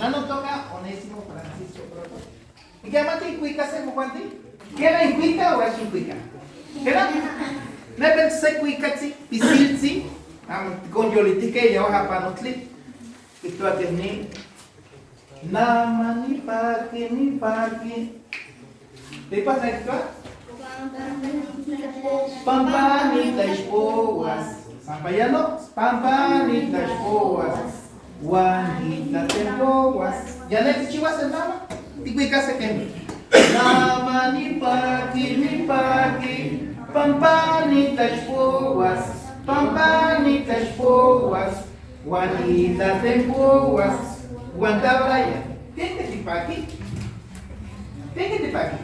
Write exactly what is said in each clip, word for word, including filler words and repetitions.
Nanotoka Onésimo Francisco Proto. Ika mati kuika se mukuanti? Kena kuika o ashi kuika? Kena? Nepen se kuika tsi, pisil tsi. Am, kon yo li tike yo ha panotli. Ito ake ni. Namaní paki, ni paki. Di pa sa ito? Pampa ni taispowas. Sampay yano, pampa ni taispowas. Wan hitaten powas. Yan ne tichiwas en nama. Ti kuika se kemi. Namaní paki, ni paki. Pampa ni taispowas. Pampa ni taispowas. Wan hitaten powas. Wan tabraya. Tenge ti paki. Tenge ti paki.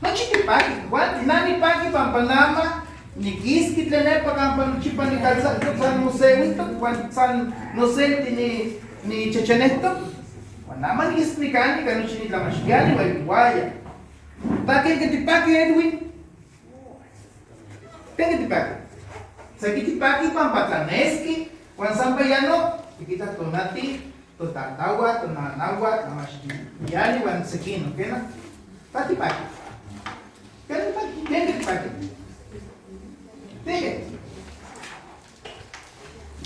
Nochi ti paki. Wan ti nani paki pampa nama. Ni kiski tlenepa kampa nochi pa ni kalsa, san no se wito, wan san no se ti ni, ni chechenehto. Wan nama ni kiski ni kani, kanochi ni tlamachtiani, wai waya. Ta kenge ti paki, Edwin. Tenge ti paki. Seki ti paki pampa tlaneski, wan sampay yano, ti kita tonati, to tatawa, to nanawa, tlamachtiani, wan seki no, kena. Ta ti paki. Kena ti paki, tenge ti paki. Tenge.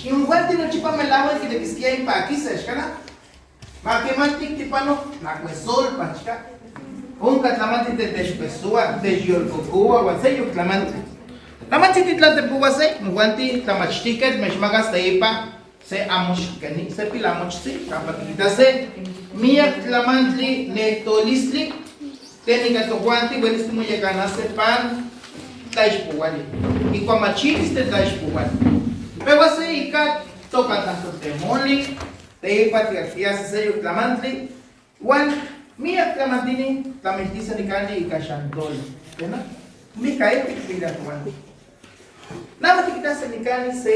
Inguanti nochi pa melawa ki de kiskia i paki se, xkana. Ma kemachtik ti pano, na kue sol pachka. Onka tlamantli te, te xpesua, te xyolkokua, wan seyuk tlamantli. Tlamantli ti tlatempuwa se, inguanti tlamachtiket, me xmakas te ipa, se amoch keni, se pil amoch si, kampa ti kita se. Miyak tlamantli, nehtolistli, teni katohuanti, welis ti muyekanase pan, taixpuwali. I kua machilis te taixpuwali. Pewa se ika, toka taso te moli, Te ipa ti, ti aseseyuk tlamantli, wan, miyak tlamantli ni, tlamiltise ni kani ika xantol. Kena? Mika eti kila wan. Namatik tase ni kani se,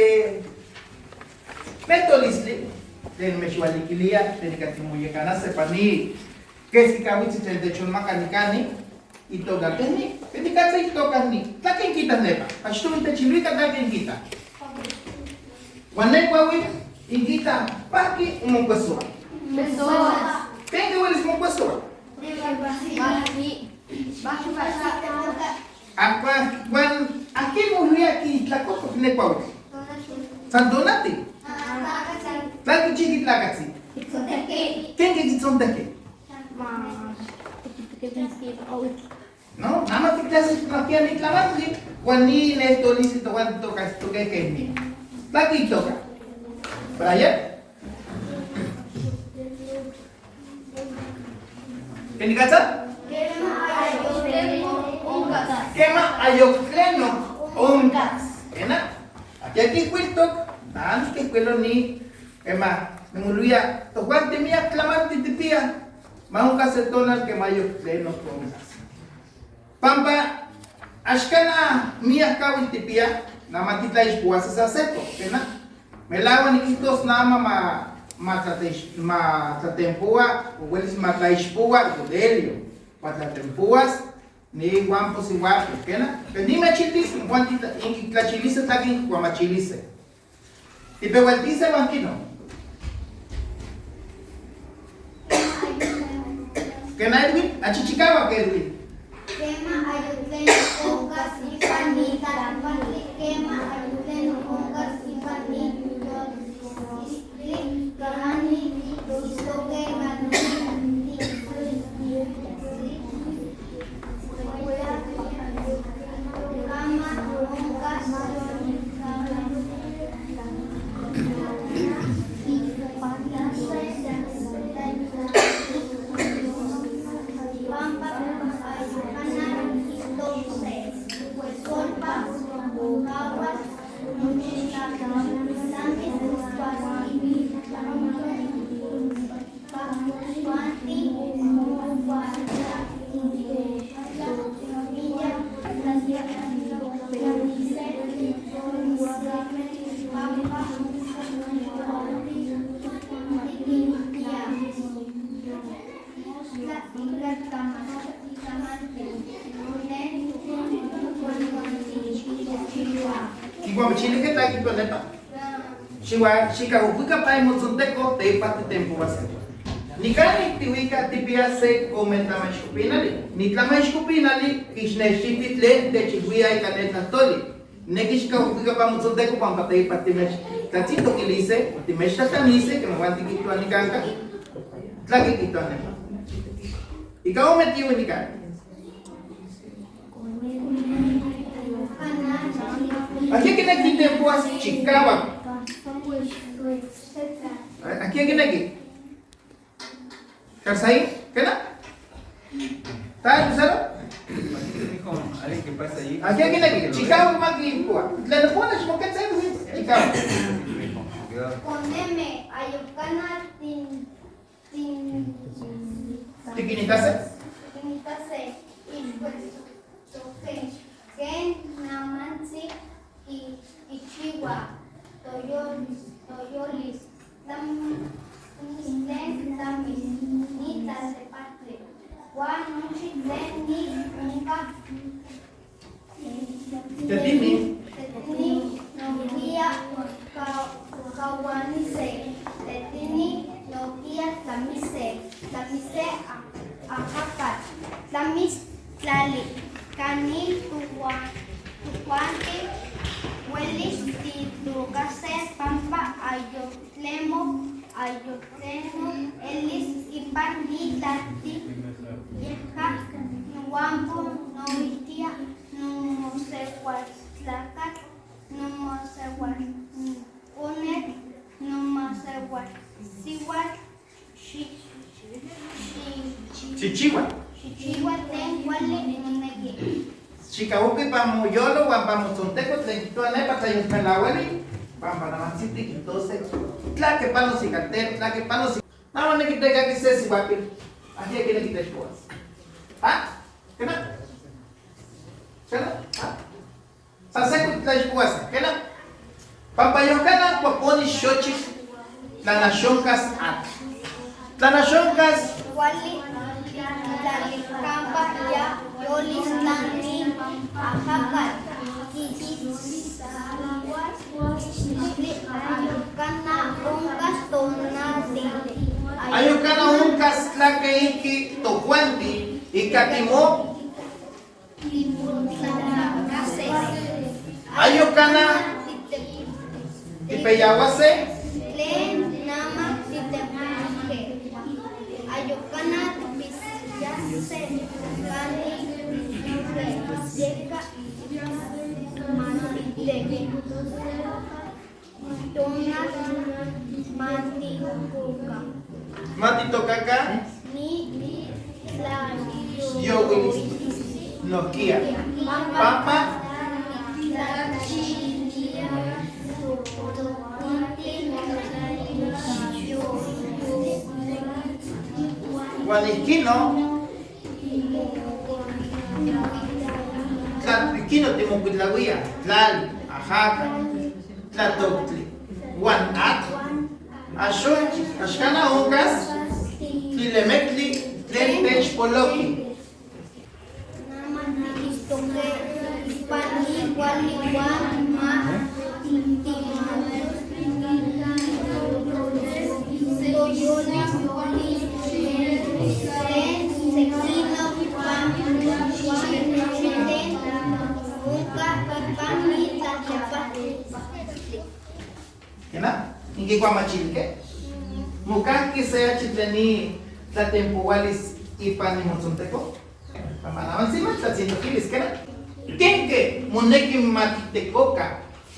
nehtolistli, teni me xwalikiliya, teni kati muyekanase pani, keski kawitsi teni techonmaka ni kani, Itoka keni, keni katsa itoka ni. Tlaken kita nepa. Pachtun te chiluika tlaken kita. Wan ne kwawil, ingkita, paki o mokwesua. Mokwesua. Keni welis mokwesua. Paki. Paki. Akua, wan, aki muhia ki tlakoto ne kwawil. San donati. Tlaken chiki tlakatsi. Keni ki tsonteke. No, namatik tase, no, keni tlamantli, wan ni nehtolistli, wan toka, toka keni. Tlaki toka. Brian? Keni katsa? Kema ayoktlenok onkas. Kena? Aki, aki kuiltok, nan ke kuelo ni, kema, nunguluya, tokuan ti miyak tlamantli ti pia, ma onkas e tonal kema ayoktlenok onkas. Pampa, axka na miyak kawil ti pia, namatik tlaixpuwase sa seko, kena. Melawa ni kihtos nama ma, ma tlateish-, ma tlatempuwa, o welis ma tlaixpuwa, o delio, ma tlatempuwas, ni wan pusi wapu, kena. Pero ni machiltis, wan ti ta, inki tlachilise, tlakin, wan machilise. Ipe waltise wan kino. Kena Edwin, achichikawak Edwin. Kema ayoktlenok onkas ipan ni tlampantli, kema ayoktlenok onkas ipan ni tlampantli, kema ni tlampantli. Ki wan machilike ta ki pa nepa. Siwa, xikawupi ka pa i motsontekotehpa ti tiempo wase. Nika'an ti wika ti pia se kome tamaxkupinali. Ni tamaxkupinali, ki xnexi ti tle' techiwi ay kanetla toli. Neke xikawupi ka pa motsonteko, pampa teipa ti mex tatsinto kilise, ti mex tatanise, keme wanti kituan nika'an ka. Tlake kituan ne. Ika ome ti wi nika'an. Akiha kineki ti tiempo wase chikawak. Akiha kineki. Karsai, kena? Tayo, saro? Akiha kineki, chikawak maki kuwa. Tlana kuwa na shmoket sayo, chikawak. Koneme, ayok kana tin, tin, tikinitase? Tikinitase, ishwes, tokesh, ken namansi, ki, kichiwa, toyolis, toyolis, tlamis, tlamis, ni tlasepatli. Wa nochi tlen ni onka. Tetini. Tetini nokia ka, kawanise. Tetini nokia tlamise. Tlamise a, ajakat. Tlamis tlali. Kani tuwa, tuwanti welis ti tukase pampa ayok tlemo, ayok tlemo elis ipan ni tlati. Yehka nuwampo nohikia numosewatlakat, numosewat kunet, numosewat siwat, xi, xi, xichiwa. Xichiwa tlen kuali moneki. Xikawuki pa moyolo, wan pa motsonteko, tlen kituan ne pa tayun pelawali, wan pa namansi ti kitose. Tlake panosi kaltero, tlake panosi. Namaneki tekaki sesi wapil. Akiha kineki te shkuas. Ha? Kena? Kena? Ha? Sasekut tla shkuas, kena? Pampa yoh kana kwaponi xochitl, tlana xonkas atl. Tlana xonkas. Wali, tlali, kampa ya, yolis tlani, ajakat, kikit, kana onkas tonati. Ayok kana onkas tlake iki tokuanti, ika timo. Ayok kana tipeyawase. Tlen nama titepake. Ayok kana tipisiyase. Kani yeka matiteke. Tona matitokaka. Matitokaka. Ni, ni, la, yo, yo, nokia. Pampa. Pampa. Wan ikino. Tla, ikino timokuitlawia. Tlali, ajakat. Tlatoktli. Wan atl. Axo, axkana onkas, tlilemektli, tlen techpoloki. Kena, inge kwah machilke. Mukahki se achitlen i tlatempowalis ipan i motsonteko. Pamanawan si ma tlatsintokilis, kena. Kenke, moneki matitekoka,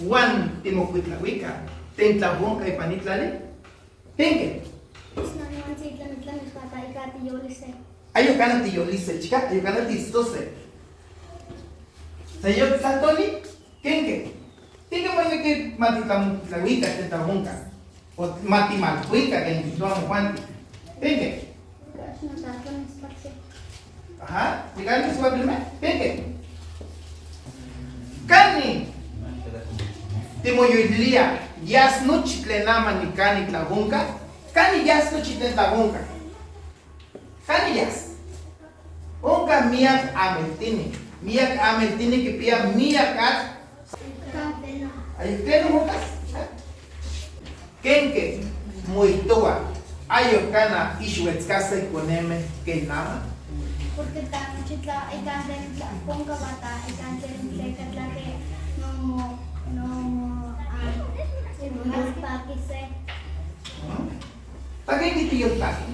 wan timokuitlawika, tentla wonka ipan i tlali. Kenke. Ayok kana tiyolise, chika, ayok kana tistose. Sayok tlatoli. Kenke. Kenke moneki matitlan, tlawika, tentla wonka. O matimalkuika, ken kituan Juan. Kenke. Aha, nika'an ti si wapil me'. Kenke. Kani timoyuilia, yas nuchi tlen nama nika'an i tla wonka. Kani yas nuchi tlen tla wonka. Kani yas. Wonka miyak ameltini. Miyak ameltini kipia miyak atl. Ayuk tlen wonkas. Kenke muittowa, ayok kana ixwetskase koneme, ken na'ma. Porque ta, chitla, ikanten, konka bata, ikanten, tleke tlake, no mo, no mo, ah, no mo pakise. Hmm? Ta kenke ti yotpaki.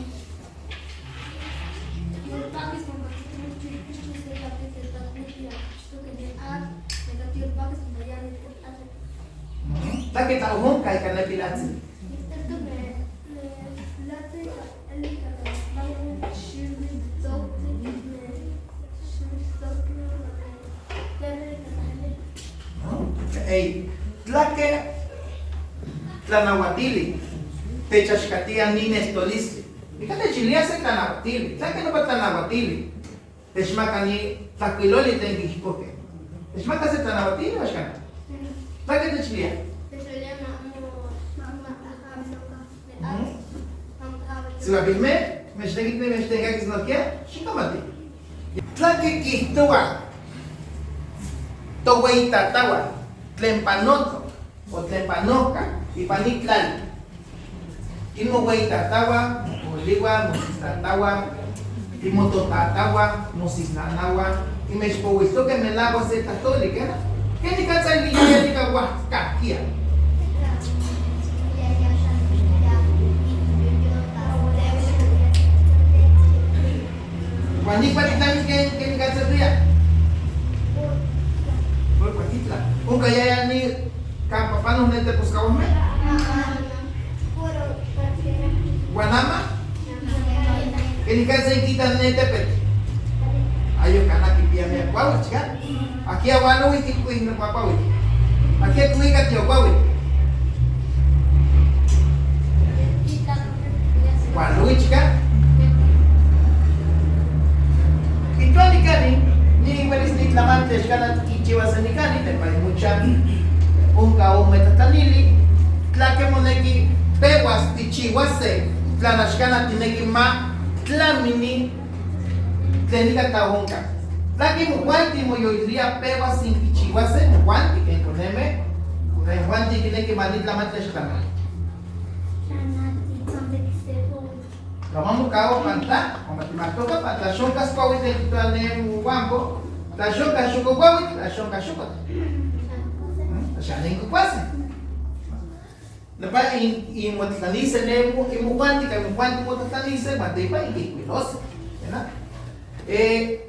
Tlake ta ojón kay kanepil atsil. Ey, tlake tlanawatili techaxkatian nine tolistli. Ika techiliase tlanawatili. Tlake nopa tlanawatili. Techmakani tlakuiloli ten kijpuke. Techmakase tlanawatili, waxkan. Tlake techlia. Mhm. Siwa bihme, mexteki, mexteki, kis no kia, xikamati. Tlake kijtowa toweitatawal, tlen panotok. O tlen panohka, ipan i tlali. Kin moweitatawal, mokohliwal, mosisnatawa, kin mototatawal, mosisnanawa, kin mexpowiltoke melawal se tlahtoli, kena. Kenikatsa li'e' nika wahkahkia. Juan, nik patitlan, ken, kenikatsa tia. Puro patitlan. Unka yaya ni ka papá no ne te puskawame. Juan, ama. Kenikatsa inkita ne te pet. Ayok kana ki pia me kwawich ka. Aki a walowit, ki kuhina kwawit. Aki a kuhina ki kwawit. Walowit ka. Kituani kani, ni welis ni tlaman te xkana kichiwase nikani, te pai mucha. Unka u metatlanili, tlake moneki pewas tichiwase, tlana xkana tineki ma tlamini, tlen nika ta unka. Tlake mowanti moyoilia pewas inkichiwase, mowanti ken koneme, mowanti kineki ma ni tlaman te xkana. Lama muka'o pantla, o mati matoka pantla, xonka skwawit te tane muwambo, tla xonka xoko kwawit, tla xonka xoko. Tla xanen kukwase. Napa i, i motlanise ne mu, i muwanti, ka muwanti motlanise, mati pa i kikuilose. Ena? Eh,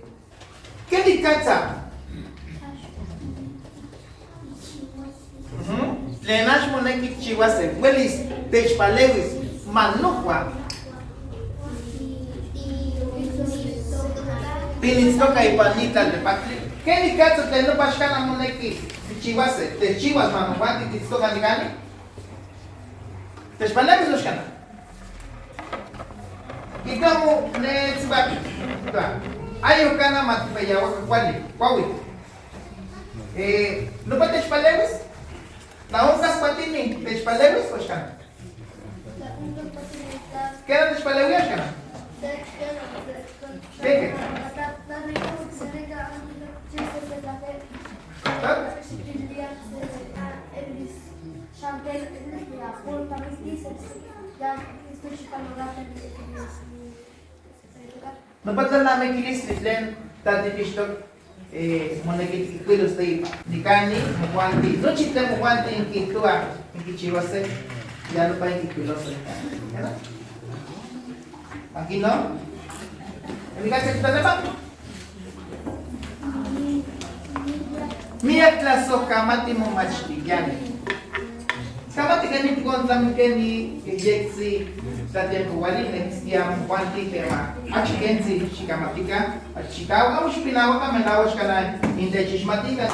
Kenikatsa. Mhm. Tlenax moneki tichiwase, welis, techpalewis, manuhwa. Pinitstok ay panita de patli. Kenikatsa tlen nopa xkana moneki tichiwase, techiwas manuhwa, ti, tinitstok ay nikani. Techpalewis, no xkana. Kikamu ne tsibaki. Ayuk kana mati payawak kwali, kwawit. Eh, nopa techpalewis? Na'unkas patini, techpalewis, o xkana. Kena techpalewis, o xkana. Keke. Nopa tlan la me kilis ni tlen tatipichtok, eh, moneki tikihkuilos teipa. Nikani, mowanti, nuchi tlen mowanti inkitua, inkichiwase, ya nopa inkihkuilose. Kena? Aki no? Nikani, tlan la me Miyak tlasoh kamati momachtikiani. Kamati keni tikon tlamikeni, keyekitsi, tla tiempo wali, nekiskia mowanti kema. Achi kentsi, xikamatika, achi kau, amu xipinawa, kamenawa, xkana, intechixmatika.